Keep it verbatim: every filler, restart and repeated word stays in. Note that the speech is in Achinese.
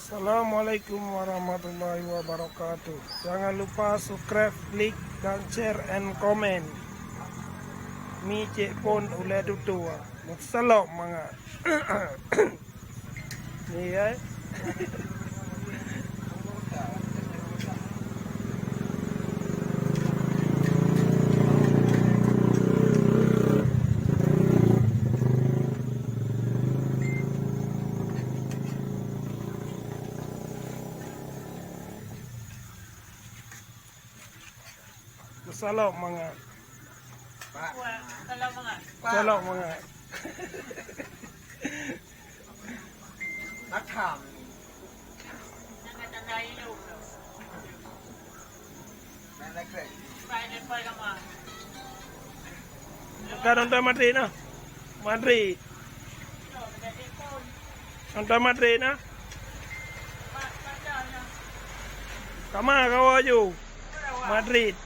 Assalamualaikum warahmatullahi wabarakatuh. Jangan lupa subscribe, like, dan share and comment. Mi cek pon uleh tutua. Meusalok mangat. Ni, eh. Meusalok mangat. Pak. Meusalok mangat. Takam. Ka nonton Madrid nah. Madrid. Nonton Madrid nah. Kama kawa ju. Madrid.